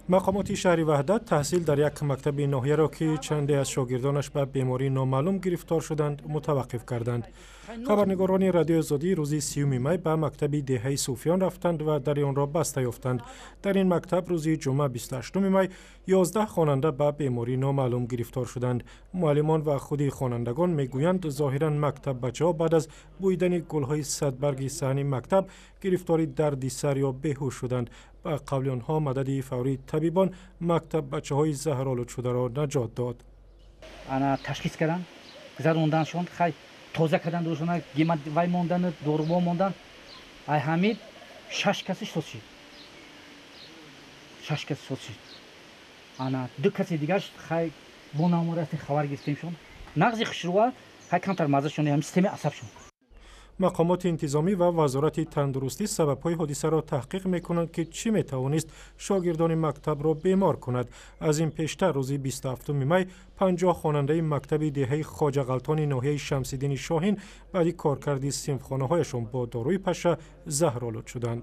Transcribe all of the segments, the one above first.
Мақомоти шаҳри Ваҳдат таҳсил дар як мактаби ноҳияро, ки чанде аз шогирдонаш ба бемории номаълум гирифтор шуданд, мутаваққиф карданд. Хабарнигорони Радиои Озодӣ рӯзи 30 май ба мактаби деҳаи Суфиён рафтанд ва дари онро баста ёфтанд. Дар ин мактаб рӯзи ҷумъа, 28 май, 11 хонанда ба бемории номаълум гирифтор шуданд. Муаллимон ва худи хонандагон мегӯянд, зоҳиран мактаббачаҳо баъд аз бӯидани гулҳои садбарги саҳни мактаб гирифтори дарди сар ё беҳуш шуданд. Ба қавли онҳо, мадади фаврии табибон мактаббачаҳои заҳролудшударо наҷот дод. Ана ташхис карданд, гузаронданшон, хай тоза кардан душона, вай мондан, доруво мондан. Ай ҳамид шаш каси соз шид, шаш каси соз шид. Ана ду каси дигарш хай бо наморасти хабар гирифтемшон, нағзи хушрӯа, хай камтар маззашон, ҳами системаи асабшон. Мақомоти интизомӣ ва Вазорати тандурустӣ сабабҳои ҳодисаро таҳқиқ мекунанд, ки чӣ метавонист шогирдони мактабро бемор кунад. Аз ин пештар, рӯзи 27 май, 50 хонандаи мактаби деҳаи Хоҷағалтони ноҳияи Шамсиддини Шоҳин баъди коркарди синфхонаҳояшон бо доруи паша заҳролуд шуданд.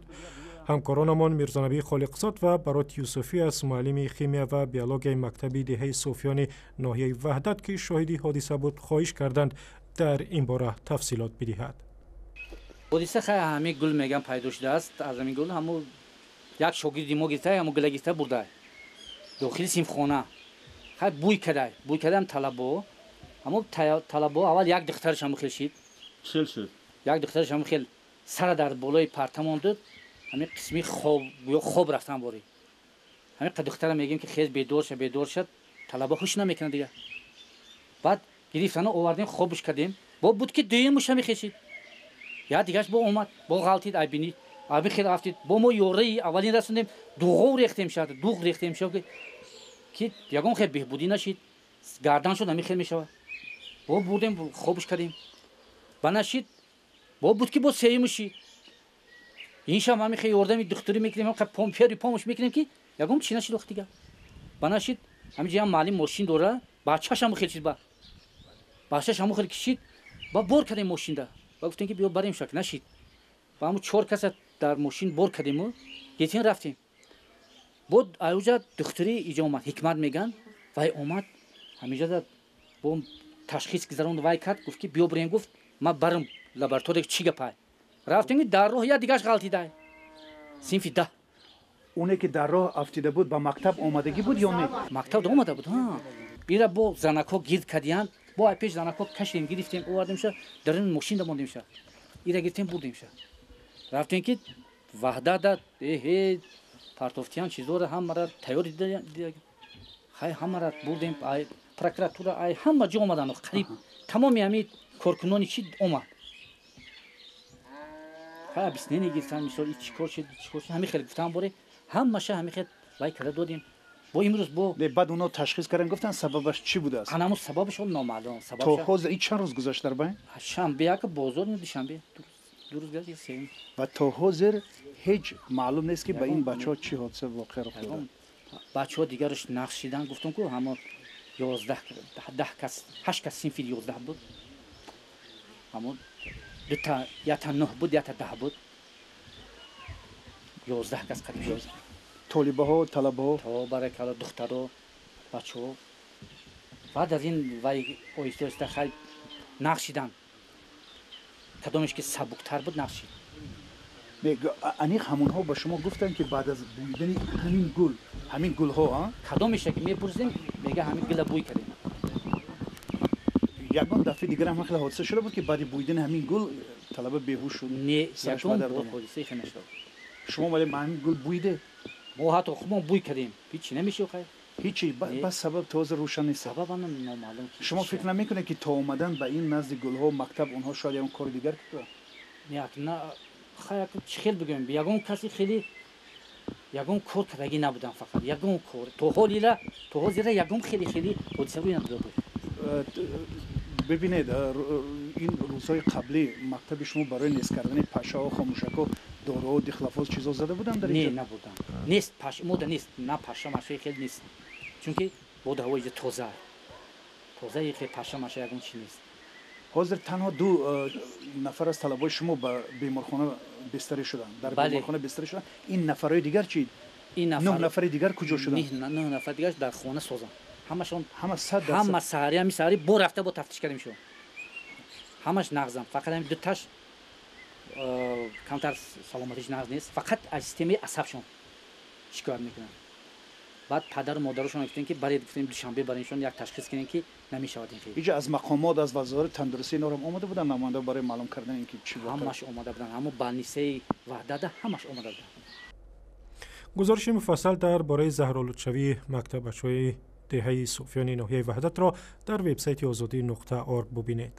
Ҳамкоронамон Мирзонабӣ Холиқзод ва Барот Юсуфӣ аз муаллими химия ва биологияи мактаби деҳаи Суфиёни ноҳияи Ваҳдат, ки шоҳиди ҳодиса буд, хоҳиш карданд, дар ин бора тафсилот бидиҳад. Ҳодиса хай ҳамин гул меган пайдо шудааст. Аз ҳамин гул ҳаму як шогирди мо гирифта, ҳаму гула гирифта бурда дохили синфхона, хай бӯй кадай, бӯй кадам талабо, ҳаму талабо аввал як духтараш ҳаму хел шид. Хел шуд. Як духтараш ҳаму хел сара дар болои парта мондуд, ҳамин қисми хоб, гӯё хоб рафтан борӣ. Ҳамин қа духтара мегӯем, ки хез, бедор ша, бедор шад, талабо ҳуш намекунад дига. Баъд гирифтана овардем, хобуш кардем, бо буд ки дуюмуш ҳами хешид. Я дигараш бо омад, бо ғалтид, айбини аби хел афтид. Бо мо ёраи аввалин расондем, дуғов рехтем шад, дуғ рехтем шад, ки ягон хел беҳбудӣ нашид, гардан шуд, ҳамин хел мешавад. Бо бурдем, хобуш кардем, ба нашид, бо буд ки бо сеюму шид. Ин шаб ҳамин хел ёрдами духтурӣ мекунем, помпери помош мекунем, ки ягон чӣ нашид. Вақт дига ба нашид, ҳамин ҷоям маълим мошин дора, бачааш ҳаму хел шид, ба бачааш ҳаму хел кишид, ба бор кардем мошинда. Ба гуфтем, ки биё барем, шак нашид. Ба ҳамун чор каса дар мошин бор кардему гетин рафтем. Бо аюҷа духтури иҷо омад, Ҳикмат меган, вай омад, ҳамиҷода бо ташхис гузаронд, вай кард, гуфт, ки биё бирем, гуфт, ман барам лаборатория, чӣ гапай. Рафтем, ки дар роҳ я дигараш ғалтидай, синфи 10. Оне ки дар роҳ афтида буд, ба мактаб омадагӣ буд ё не? Мактаб омада буд. Ира бо занакҳо гирд кардиянд, бо ай пеш занакҳо кашидем, гирифтем, овардемша, дар ин мошинда мондемша, ира гирифтем, бурдемша, рафтем, ки Ваҳдада эҳе партофтиян чизора ҳамара тайёр дида. Хай, ҳамара бурдем, ай прокуратура, ай ҳама ҷо омадан, қариб тамоми ҳами коркунони чӣ омад. Хай, объяснение гирифтан, мисол, и чӣ кор шуд, чӣ кор шуд, ҳами хел гуфтан, боре ҳамаша ҳами хел вай карда додем. Бо имрӯз бо Не, баъд онҳо ташхис кардан, гуфтанд, сабабаш чӣ будааст? Анаму сабабаш ол номаълум. То ҳозир ин чанд рӯз гузашт дар байн? Шанбе яка бозор, душанбе, 2 рӯз гузашт, сеюм. Ва то ҳозир ҳеҷ маълум нест, ки ба ин бачаҳо чӣ ҳодиса воқеа рух додааст? Бачаҳо дигараш нақш шидан, гуфтам ку, ҳамо 11, 10 кас, ҳашт кас синфи 11 буд. Ҳамо дута, ята нӯҳ буд, ята 10 буд, 11 кас қариб шуд. Толибаҳо, талабаҳо? То баракалло, духтаро, бачаҳо. Баъд аз ин вай оҳиста оҳиста хай нақш шидан, кадомеш ки сабуктар буд, нақш шид. Аниқ ҳамонҳо ба шумо гуфтанд, ки баъд аз бӯидани ҳамин гул, ҳамин гулҳо? Кадомеша ки мепурсем, мега, ҳамин гула бӯй кардем. Ягон дафъаи дигар ҳам хеле ҳодиса шуда буд, ки баъди бӯидани ҳамин гул талаба беҳуш шуд? Не, ягон бор ҳодисаи хел нашуда. Шумо вале ҳамин гул буиде? Мо ҳатто худмон бӯй кардем, ҳичи намешуд, хай. Ҳичи? Бас сабаб то ҳозир рӯшан нест? Сабаб номаълум. Шумо фикр намекунед, ки то омадан ба ин назди гулҳо мактаб онҳо шояд ягон кори дигар карданд? Не, хай, чӣ хел бигӯем, ягон каси хеле ягон кор кардагӣ набудам, фақат ягон кор то ҳолила, то ҳозира ягон хеле хеле ҳодиса рӯй надода буд. Бибинед, ин рӯзҳои қаблӣ мактаби шумо барои нест кардани пашаҳо, хомӯшакҳо доруҳо, дихлофос, чизо зада буданд дар? Не, набуданд, нест мода, нест, на паша машаи хел нест, чунки боду ҳаво иҷа тоза тозаи, хел паша маша ягон чи нест. Ҳозир танҳо ду нафар аз талабои шумо ба беморхона бистарӣ шуданд, дар беморхона бистарӣ шуданд. Ин нафарҳои дигар чи? 9 нафари дигар куҷо шуданд? 9 нафар дигар дар хона созанд. Ҳамашон ҳама 100%, ҳама саҳари, ҳами саҳари бо рафта бо тафтиш кардем шо. Ҳамаш нағзам, фақат ҳами дуташ камтар саломатиш нағз нест, фақат аз системаи асабшон шикоят мекунанд. Баъд падару модарашон гуфтем, ки баред, гуфтем, Душанбе бариншон, як ташхис кунем, ки намешавад ин хел. Иҷа аз мақомот, аз вазорати тандурустӣ инорам омада буданд намоянда барои маълум кардан ин ки чӣ воқеа? Ҳамаш омада буданд, ҳамо больницаи Ваҳдата ҳамаш омада буданд. Гузориши муфассал дар бораи заҳролудшавии мактаббачаҳои деҳаи Суфиёни ноҳияи Ваҳдатро дар вебсайти озодӣ.орг бубинед.